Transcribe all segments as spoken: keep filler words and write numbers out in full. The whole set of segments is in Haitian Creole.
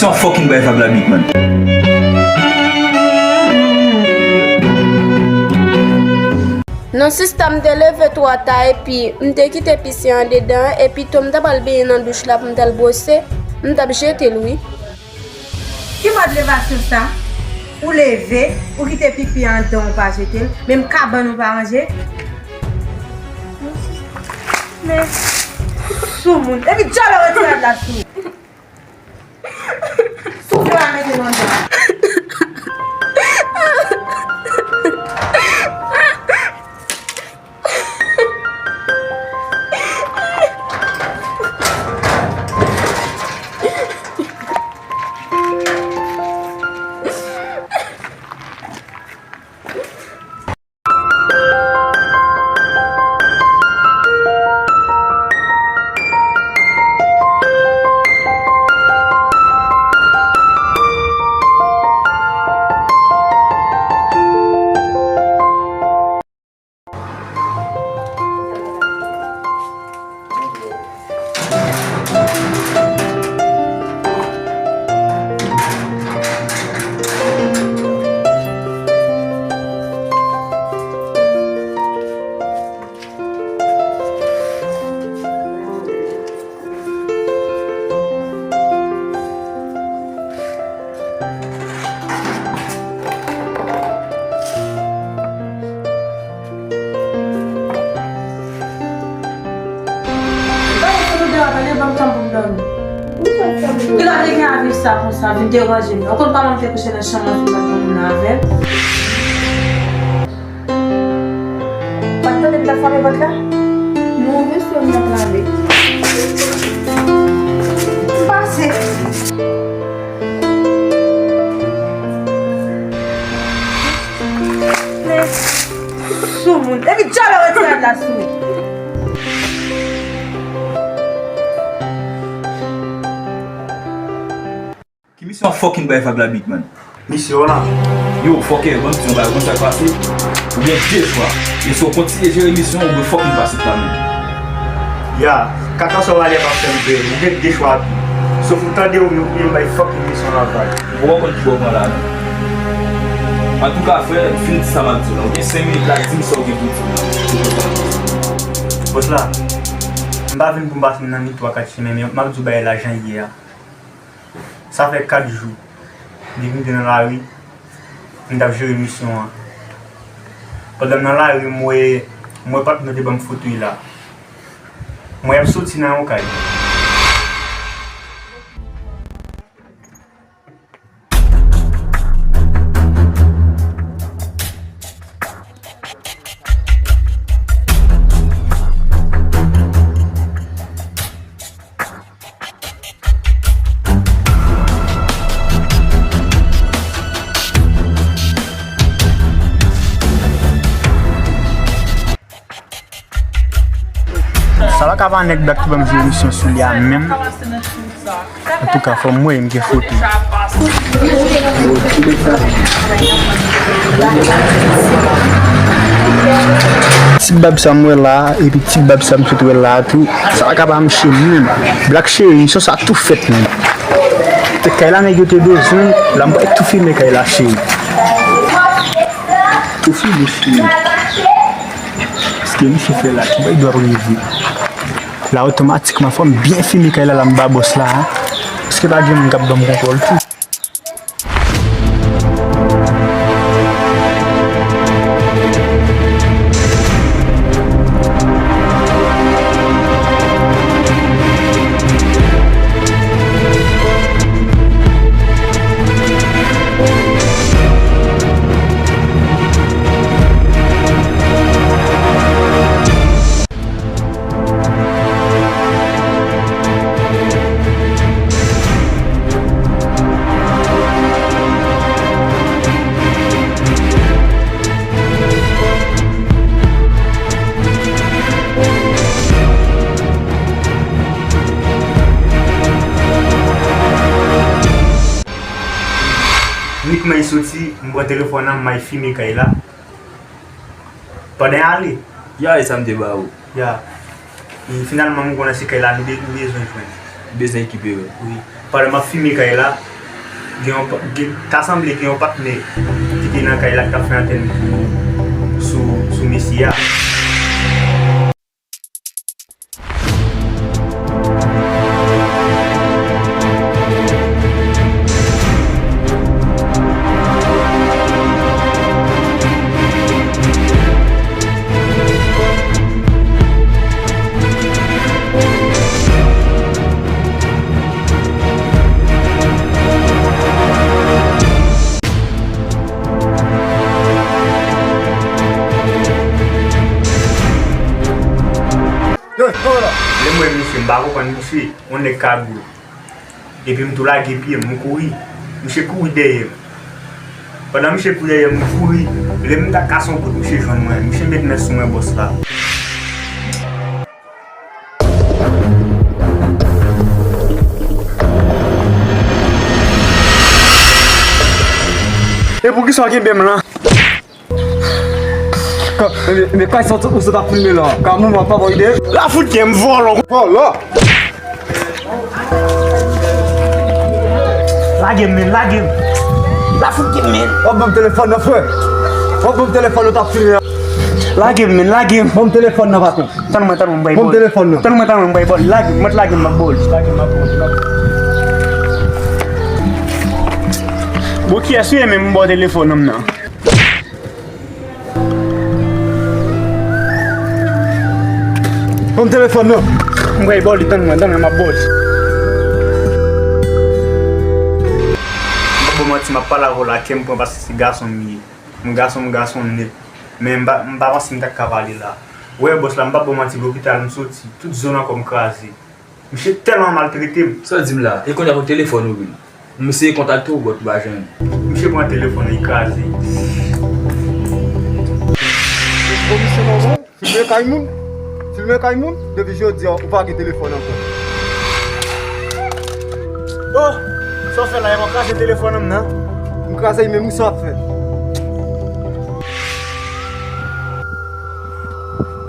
Son fucking bay vag la, big man. Non, sista, m te leve twò ta epi m te kite pisi andedan, epi tou m ta pral benyen nan douch la pou m t al bwose, m t ap jete l, wi. Ki mòd levasyon sa? Ou leve, ou kite pipi andan, ou pa jete l, menm kabann ou pa ranje? Men, soumoun. Epi djòl ou retire rad la sou. Soufle a mete nan dlo. Gade, fout ou dewa, tande, ban m tan pou m dòmi. Ki lòt nèg gen avi sa konsa, vin deranje m? Ou konn kòman m te kouche nan chanm an, vin bat moun nan avè m? Ou pa t tande m t ap frape pòt la? Non, mesye, m t ap lave. M pase. Men, soumoun. Epi djòl ou retire rad la sou. Ki misyon ap fucking bay vag la, big man? Misyon la. Yo, fòkè, ban m di yon bagay, konn sa k pase? Ou gen de chwa. E si w kontinye jere misyon, ou dwe fucking pase pa menm. Ya, kaka sa w ale ap ap fè m jere. Ou gen de chwa tou. Sof ou tande ou, ou byen bay fucking misyon la vag. Ou poko konn ki bò w pran la, non. Antouka, frè, m fin di sa m ap di w la. Ou gen senk minit la, di m sa w gen pou w di m nan. Bòs la, m pa vin pou m pase nan ni twa kat chemen, men m ap di w bagay la jan l ye a. Sa fè kat jou depi m te nan lari, m t ap jere misyon an. Pandan m nan lari, m wè, m wè patnè m te ban m foto l la. M wè y ap soti nan yon kay. Sa pa ka pa nèg blak ki ban m jere misyon sou li a menm. Antouka, fò m wè m gen foto. Ti bab sa m wè la, epi ti bab sa m sot wè la tou. Sa pa ka pa mouche menm. Blak cheri, misyon sa tou fèt menm. Te kay la nèg yo te bezwen, la m pral tou fime kay la cheri. Tou fime cheri. Paske misye fè la, ki bay dwa rive. La otomatikman fò m byen fini kay la, la m ba bòs la, hein. Paske pa gen moun k ap ban m kontwòl tou. Nik mwen soti, m pran telefòn nan, m al fime kay la. Pandan y ale. Ya, e sa m te ba ou. Ya. E finalman, m konnen se kay la nou be-, nou bezwen jwenn. Bezwen rekipere. Wi. Pandan m ap fime kay la, Gen yon pa-, gen, ta sanble gen yon patnè ki te nan kay la k t ap fè antèn sou, sou mesye a. Lè m wè misye, m pa konprann misye, yon nèg kagoul. Epi m tou lage pye m, m kouri. Misye kouri dèyè m. Pandan misye kouri dèyè m, m kouri. Lè m ta kase yon kout, misye jwenn mwen. Misye met men sou mwen, bòs la. E poukisa w kenbe m lan? Ka, men, men kay sa ou sot ap filme la? Ka moman pa ba w ide? La fout gen m vòlò. Vòlò. Lage m, men, lage m. La fout gen m, men. W ap ban m telefòn nan, frè. W ap ban m telefòn nan, w t ap filme a. Lage m, men, lage m. Ban m telefòn nan, patwon. Tann mwen, tann mwen, m bay bòl. Ban m telefòn nan. Tann mwen, tann mwen, m bay bòl. Lage m, mwen t lage m, m ap bòl. Lage m, m ap bòl. Bon, kiyès ou ye menm m ba w telefòn nan m nan? Ban m telefòn nan. M bay bòl, tann mwen, tann mwen, m ap bòl. M pa ba w manti, m ap pale avè w la, kè m pran paske se gason m ye. M gason, m gason nèt. Men m pa, m pa panse m ta ka pale la. Ou wè, bòs la, m p ap ba w manti, lopital m soti, tout zo nan kò m kraze. Misye tèlman maltrete m. Sa w di m la? E kounye a pou telefòn ou vin. M eseye kontakte w, but m pa jwenn. Misye pran telefòn nan, li kraze. Komisè Mawon, filme kay moun. Filme kay moun. Depi jodi a, ou pa gen telefòn ankò. Oh! Sa w fè la, e mwen kraze telefòn nan m nan. M kraze l, men m wi sa w ap fè.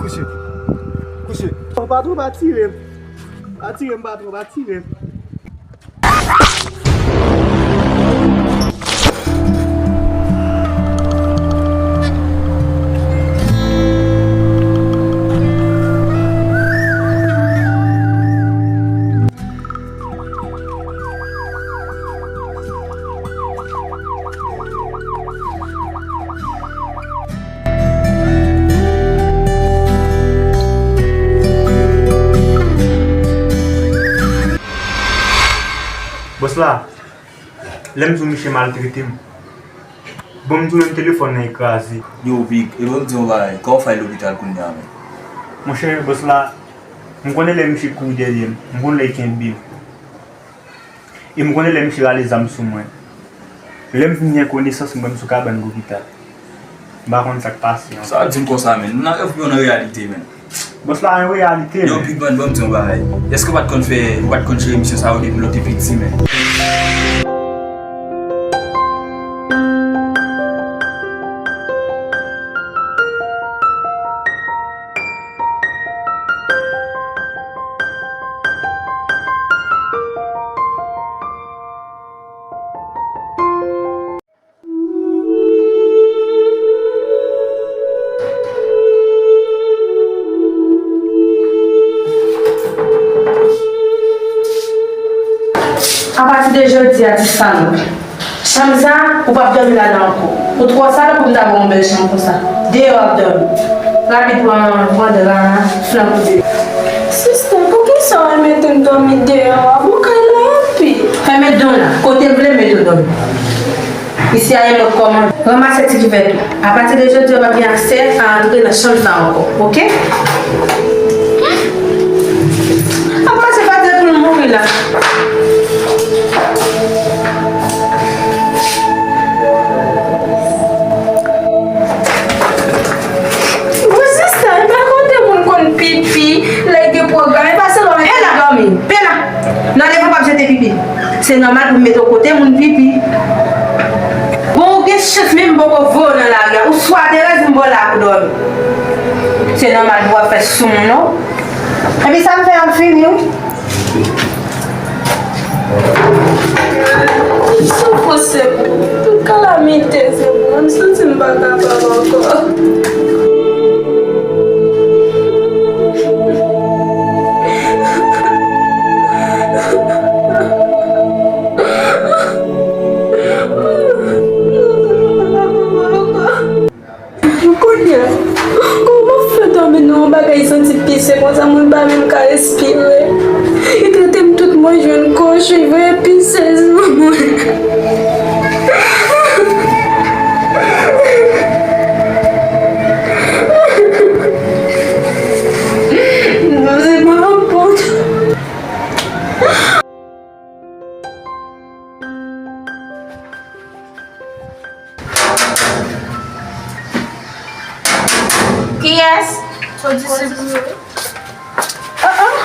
Kouche. Kouche. Patwon pa tire m. Pa tire m, patwon, pa tire m. Bòs la, lè m di w misye maltrete m. Bon, m di w menm telefòn nan e kraze. Yo, Big, e ban m di w yon bagay, kòman w fè al lopital kounye a menm? Monchè, bòs la, m konnen lè misye kouri dèyè m, m konnen lè l kenbe m. E m konnen lè misye rale zam sou mwen. Lè m fin gen konesans, m wè m sou kabann lopital. M pa konn sa k pase ankò. Sa w ap di m konsa, menn? Nou nan rèv oubyen w nan reyalite, menn? Bòs la, an reyalite, menn. Yo, Big Man, ban m di w yon bagay. Èske w pa t konn fè, ou pa t konn jere misyon sa yo depi lè w te piti, menn? Apati de jodi a, ti salòp. Chanm sa, ou p ap dòmi ladan ankò. Ou twò sal pou m ta ba w yon bèl chanm konsa. Deyò w ap dòmi. Rapid, pran, pran dra a, flank ou deyò. Sista, poukisa w renmen tann dòmi deyò a? Bon, kay la anpil. Fèmen dan w la. Kote m vle, m mete w dòmi. Isi a e lòt kòmann. Ranmase ti kivèt ou. Apati de jodi a, w p ap gen aksè a antre nan chanm sa ankò. Oke? Ap pase pa di pou l mouri la. Bon, sista, e pa kote moun konn pipi, lè gen pwogram, e pa selon lè l dòmi. Pena! Non, devan p ap jete pipi. Se nòmal pou m mete w kote moun pipi. Bon, ou gen chans, menm m poko voye w nan lari a. Ou swa te rèz m ba w la pou dòmi. Se nòmal pou w ap fè sou moun, non? Epi sa m fè an fini, wi. Soufrans se pou mwen, tout kalamite se pou mwen, m santi m pa kapab ankò. Kounye a, kòman m fè tonbe nan yon bagay santi pise konsa, mwen pa menm ka respire? Li trete m tout mwen jwenn kochon, li voye pise sou mwen. Non, se pa yon pòt. Kiyès? Soti se pou yo. Oh, oh.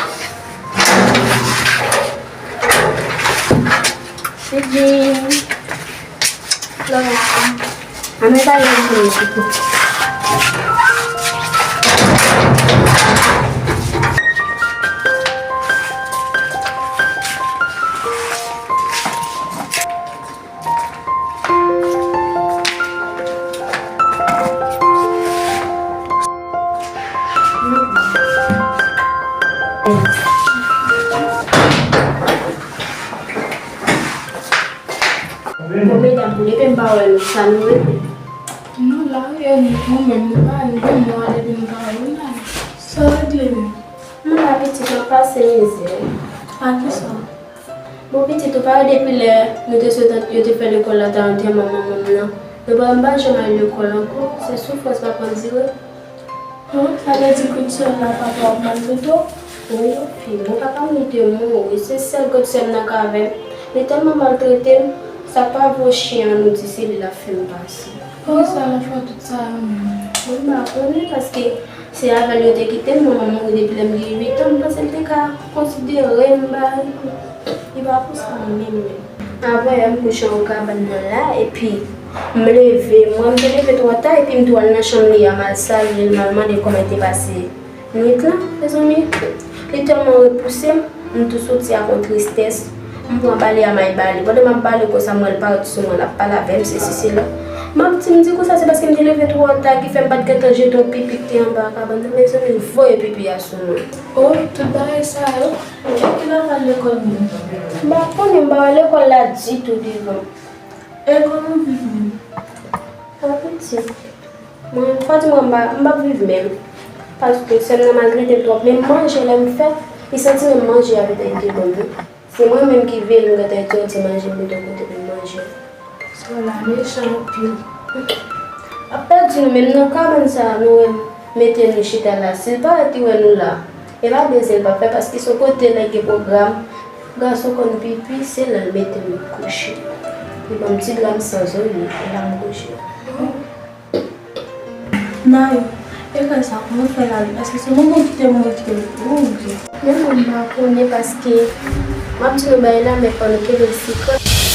Sidney. Florence. Ann al pale ansanm. Bon, medam, depi m pa wè nou, sa nou regle? Nou la wi, e nou menm, nou pa, nou gen mwa depi nou pa wè nou la. Sa w regle menm? Mwen la pitit, m ap pase mizè. A kisa? Bon, pitit, ou pa wè depi lè nou te sot, yo te fè lekòl la, te antèman manman m nan. Epi m pa janm al lekòl ankò, se soufrans m ap andire. Bon, sa vle di grandsè w la, papa w ap maltrete w? Wi, fi, bon, papa m li te mouri, se sèl grandsè m nan k avè m. Li tèlman maltrete m, sa pa vo chen an, nou di se li l ap fè m pase. Poukisa l ap fè w tout sa yo menm? Mwen pa konnen, paske se avè l yo te kite m, manman m mouri depi lè m gen uit an, m panse l te ka konsidere m, ba, li pa pou sa menm, menm. Apre, m kouche nan kabann nan la, epi m leve, mwen, m te leve twò ta, epi m tou al nan chanm li a, m al salye l, m al mande l kòman l te pase nwit lan, mezanmi. Li tèlman repouse m, m tou soti ak yon tristès, m pran bale a, m al bale. Pandan m ap bale konsa, m wè l parèt sou mwen, l ap pale avè m, sesi, sela. M ap di, m di konsa, se paske m te leve twò ta ki fè m pa t gentan jete yon pipi ki te anba kabann nan, mezanmi, l voye pipi a sou mwen. Oh, tout bagay sa yo? Epi lè w pa al lekòl menm? M pa konnen, m pa wè lekòl la ditou devan. E kòman w viv menm? An pitit, mwen, fò di mwen, m pa, m p ap viv menm. Paske sè m nan maltrete m twòp, menm manje lè m fè, li santi menm manje a petèt te bon wi. Se mwen menm ki veye l, m gentan di yon ti manje m mete yon kote pou m manje. Sè w la mechan anpil. M ap pèdi nou menm nan kabann sa a, nou wè m mete nou chita la. Si l parèt li wè nou la, e pa bezwen l p ap fè, paske se yon kote lè gen pwogram, gason konn pipi, se la l mete m kouche. Li ban m ti dra m sanzon li, e la m kouche. Nayou, e kay sa kòman fè l ale? Paske se manman ki te montre l, Bondye. Men mwen m pa konnen paske m ap di nou bagay la, men fò nou kenbe l sekrè.